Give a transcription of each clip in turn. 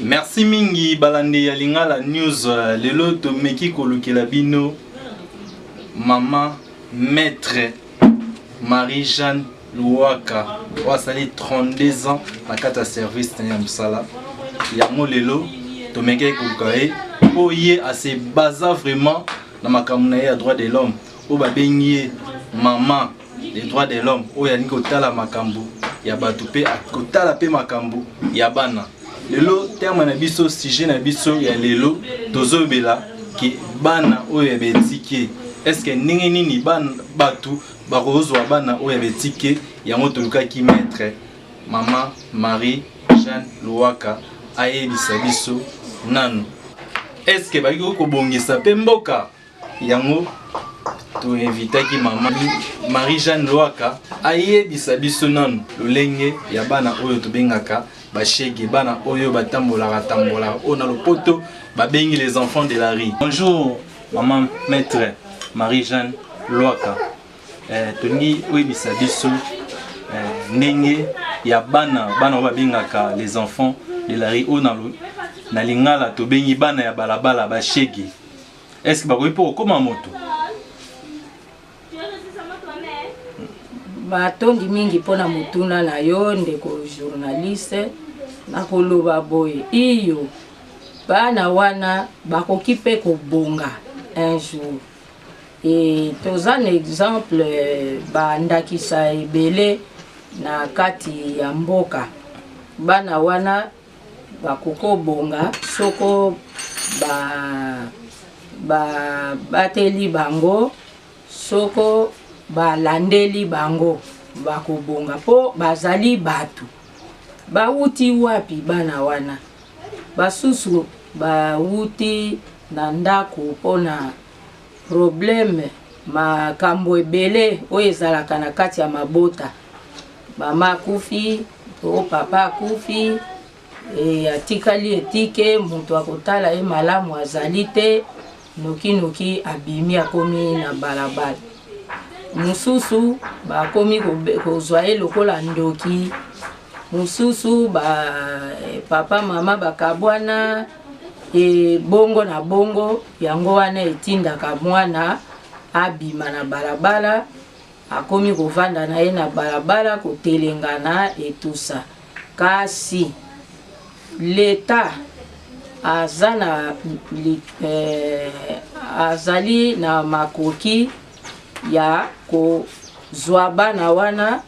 Merci mingi balandi ya Lingala News. Lelo tomeki kolukela bino mama maître Marie-Jeanne Luwaka oyo asali 32 ans na kati ya service na ye ya mosala yango. Lelo tomekaki koluka ye mpo ye ase baza vraiment na makambo na ye ya droit de l'homme, oyo babengi ye mama les droits de l'homme, oyo alingi kotala makambo ya bato mpe kotala mpe makambo ya bana. Lelo terme na biso, sujet na biso ya lelo, tozobela ke bana oyo ya betike, est-ce ndenge nini bato bakozwa bana oyo ya betike? Yango tolukaki maître mama Marie Jeanne Luwaka ayebisa biso nanu est-ce bakoki kobongisa mpe mboka yango. Toinvitaki mama Marie Jeanne Lwaka ayebisa biso nanu lolenge ya bana oyo tobengaka bashege, bana oyo batambolaka tambolaka, oyo na lopoto babengi les enfants de la rue. Bonjour maman maître Marie Jeanne Lwaka. Tolingi oyebisa biso ndenge ya bana oyo babengaka les enfants de la rue, oyo na lingala tobengi bana ya balabala, bashege, est-ce bakoki mpo kokóma moto? Batondi mingi mpona motuna na yo, ndeko journaliste. Nakoloba boye: iyo, bana wana bakoki mpe kobonga un jour. E toza na exemple, bandakisa ebele na kati ya mboka. Bana wana bakoki kobonga soko babateli bango, soko balandeli bango, bakobonga mpo bazali bato. Bawuti wapi bana wana? Basusu bawuti na ndako mpona problème, makambo ebele oyo ezalaka na kati ya mabota. Mama akufi to papa akufi, atikali etike, moto akotala ye malamu azali te. Nokinoki abimi, akomi na balabala. Mosusu bakomi kozwa ye lokola ndoki. Mosusu ba papa mama bakabwana, e bongo na bongo. Yango wana etindaka mwana abima na balabala, akomi kovanda na ye na balabala, kotelengana etusa. Kasi leta aza na azali na makoki ya kozwa bana wana,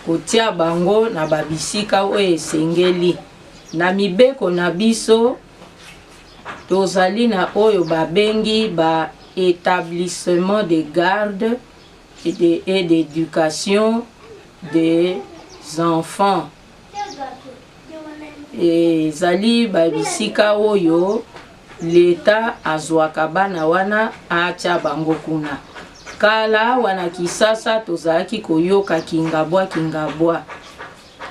kotia bango na babisika oyo esengeli. Na mibeko na biso, tozali na oyo babengi ba établissement de garde et d'éducation des enfants. Ezali babisika oyo leta azwaka bana wana, atya bango kuna. Kala awa na Kisasa tozalaki koyoka Kingabwa. Kingabwa,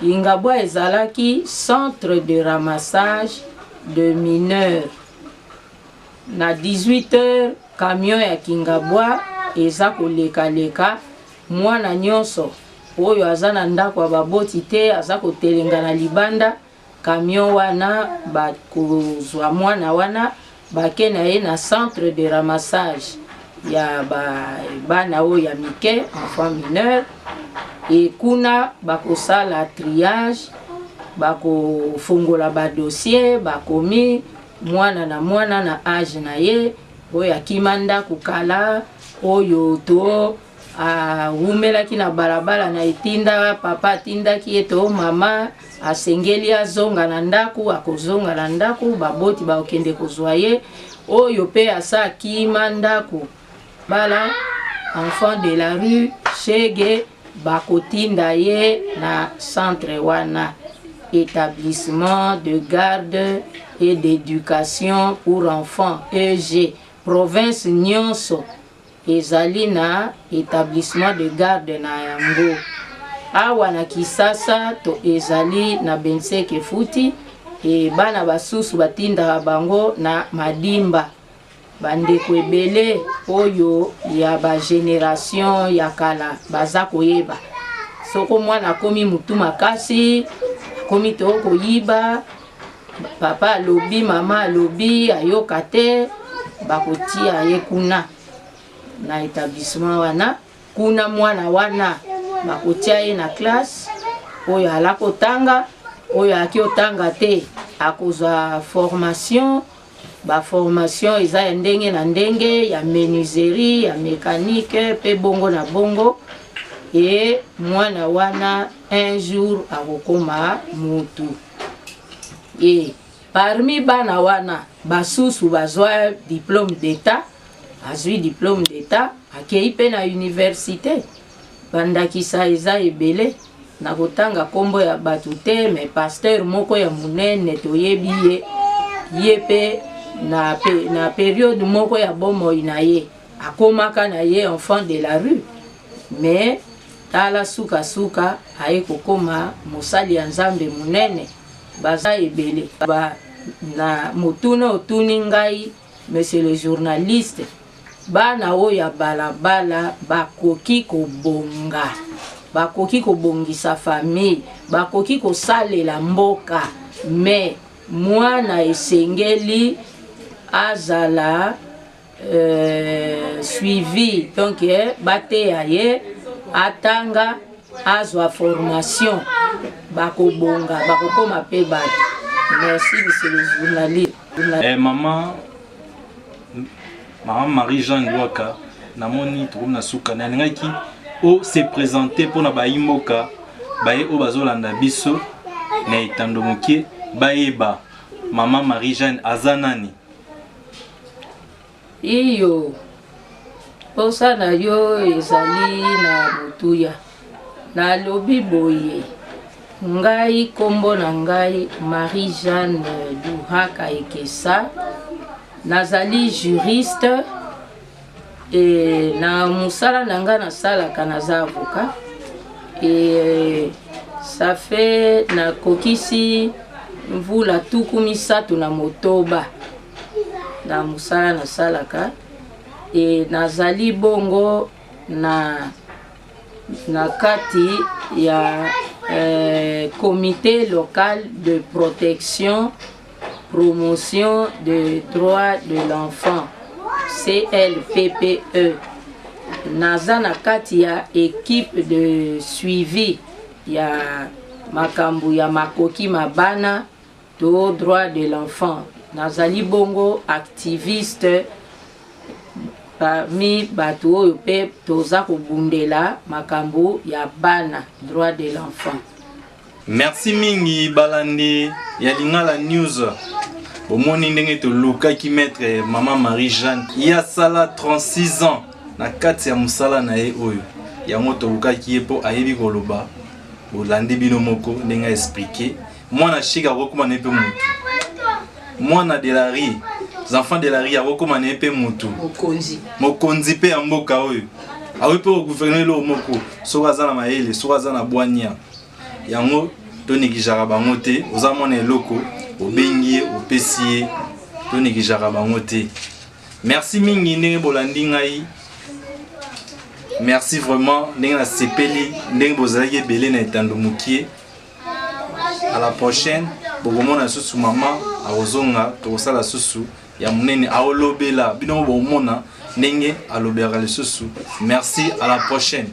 Kingabwa ezalaki centre de ramassage de mineurs. Na 18 heures, camion ya Kingabwa eza kolekaleka. Mwana nyonso oyo aza na ndako ya baboti te, aza kotelenga na libanda, camion wana bakozwa mwana wana, bake na ye na centre de ramassage ya bana oyo ya mike, enfant mineur. E kuna bakosala triage, bakofongola badossier, bakomi mwana na mwana na age na ye, oyo akima ndako kala, oyo to awumelaki na balabala na etinda papa atindaki ye to mama, asengeli azonga na ndako, akozonga na ndako, baboti bakokende kozwa ye. Oyo mpe asa akima ndako bala, enfant de la rue, shege, bakotinda ye na centre wana, établissement de garde et d'éducation pour enfants, EG. Province nyonso ezali na établissement de garde na yango. Awa na Kisasa to ezali na Benseke Futi. E bana basusu batindaka bango na Madimba. Bandeko ebele oyo ya bagénération ya kala baza koyeba, soko mwana akomi mutu makasi, akomi to koyiba. Papa alobi, mama alobi, ayoka te, bakotia ye kuna na etablissement wana. Kuna mwana wana bakotia ye na classe, oyo ala kotanga, oyo ayaki otanga te akozwa formation. Baformation eza ya ndenge na ndenge, ya menuiserie, ya mécanique mpe bongo na bongo. E mwana wana un jour akokoma mutu. E parmi bana wana, basusu bazwa diplôme d'état, azwi diplôme d'état, akei mpe na université. Bandakisa eza ebele, na kotanga nkombo ya bato te, mais pasteur moko ya monene toyebi ye, ye mpe na période moko ya bomoi na ye akomaka na ye enfant de la rue, mais tala, sukasuka aye kokóma mosali ya Nzambe monene. Baza ebele. Na motuna otuni ngai, monsieur le journaliste, bana oyo ya balabala bakoki kobonga, bakoki kobongisa famille, bakoki kosalela mboka, mais mwana esengeli azala suivi. Donc bateya ye, atanga, azwa formation, bakobonga, bakokoma mpe bato. Merci, monsieur le journaliste. Mama Marie-Jeanne Lwaka, namoni tokomi na suka. Nalingaki o se présenter mpona bayimboka baye oyo bazolanda biso na etando moke, bayeba mama Marie-Jeanne aza nani. Iyo, mposa na yo ezali na motuya. Nalobi boye, ngai nkombo na ngai Marie-Jeanne Luhaka Ekesa, nazali juriste. E na mosala na ngai nasalaka, naza avocat. E ça fait nakokisi mvula 38 na mosala nasalaka. E nazali bongo na kati ya comité local de protection, promotion de droits de l'enfant, CLPPE. Naza na kati ya équipe de suivi ya makambo ya makoki mabana to droit de l'enfant. Nazali bongo activiste parmi bato oyo mpe toza kobundela makambo ya bana, droit de l'enfant. Merci mingi, balandi ya Lingala News. Bomoni ndenge tolukaki maître mama Marie Jeanne. Ye asala 36 ans na kati ya mosala na ye oyo, yango tolukaki ye mpo ayebi koloba. Bolandi bino moko ndenge aexpliquer. Mwana shik akokóma na ye mpe mutu, mwana de la rue, enfants de la rue akokóma na ye mpe mutu. Mokonzi. Mokonzi mpe ya mboka oyo, akoki mpe kogouverne eloko moko soki aza na mayele, soki aza na bwania. Yango tonégligeaka bango te. Oza mwana eloko, obengi ye, opesi ye, tonégligeaka bango te. Merci mingi ndenge bolandi ngai. Merci vraiment ndenge nasepeli ndenge bozalaki ebele na etando mokie. À la prochaine, bokomona susu mama akozonga, tokosala susu ya monene, aolobela bino, bomona ndenge alobelaka lisusu. Merci, à la prochaine.